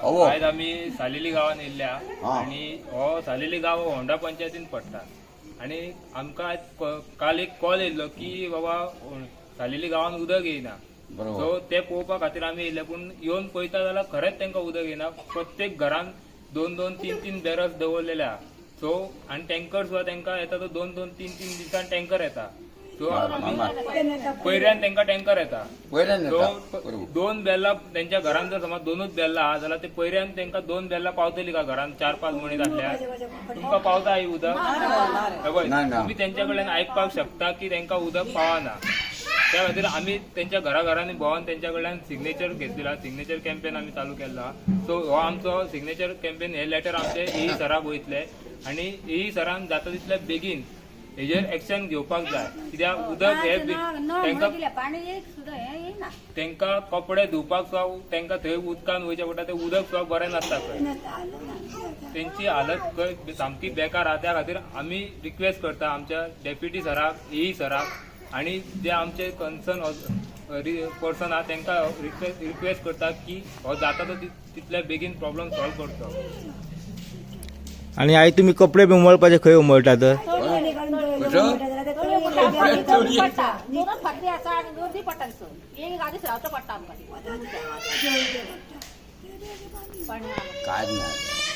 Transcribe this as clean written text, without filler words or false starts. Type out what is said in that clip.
अवो. आयज आमी सालेली गांवान येयल्ल्या हा. आनी हो सालेली गांव हो होंडा पंचायतीन पडटा आनी आमकां आयज काल एक कॉल येयल्लो की बाबा सालेली गांवान उदक येयना. बरोबर. सो ते पळोवपा खातीर आमी येयले, पूण येवन पळयता जाल्यार खरेंच तांकां उदक येना. प्रत्येक घरान दोन दोन तीन तीन बॅरल्स दवरलेले आहा. सो आनी टँकर सुद्दां तांकां येता तो दोन दोन तीन तीन दिसान टँकर येता. सो आमी पयऱ्यान तांकां टँकर येता. पयल्यान सो येता, बरोबर. दोन बेल्लां तेंच्या घरान जर समज दोनूच बेल्लां आहा जाल्यार ते पयऱ्यान तेंकां दोन बेल्लां पावतली का घरान 4-5 मनीस आसल्यार? तुमकां पावता ही उदक? हे पळय, ना, ना. तुमी तेंच्या कडल्यान आयकपाक शकता की तेंकां उदक पावना. त्या खातीर आमी तेंच्या घरा घरांनी भोंवन तेंच्या कडल्यान सिग्नेचर घेतलेला, सिग्नेचर कॅम्पेन आमी चालू केल्लो आहा. सो हो आमचो सिग्नेचर कॅम्पेन, हे लेटर आमचे ई सराक वयतले आनी ई सरान जाता तितले बेगीन हेजेर एक्शन घेवपाक जाय, कित्याक उदक हे तेंकां पाणी एक सुद्दां हें येयना. तेंका कपडे धुवपाक सुद्दां तेंका थंय उदकान वयचें पडटा. ते उदक सुद्दां बरें नासता खंय. तेंची हालत खंय सामकी बेकार आहा. त्या खातीर आमी रिक्वेस्ट करता आमच्या डेप्युटी सराक, ई सराक आनी जे आमचे कन्सर्न पर्सन आहा तेंकां रिक्वेस्ट करता की हो जाता तो तितल्या बेगीन प्रॉब्लम सॉल्व करचो. आणि आई, तुम्ही कपडे बी उमळपाचे खंय उमळटा तर? कसं? पडटा दोनच फाटली आसा आनी गर्दी पडटा दिसून एक आदीस रावचो पडटा आमकां. काय नाही.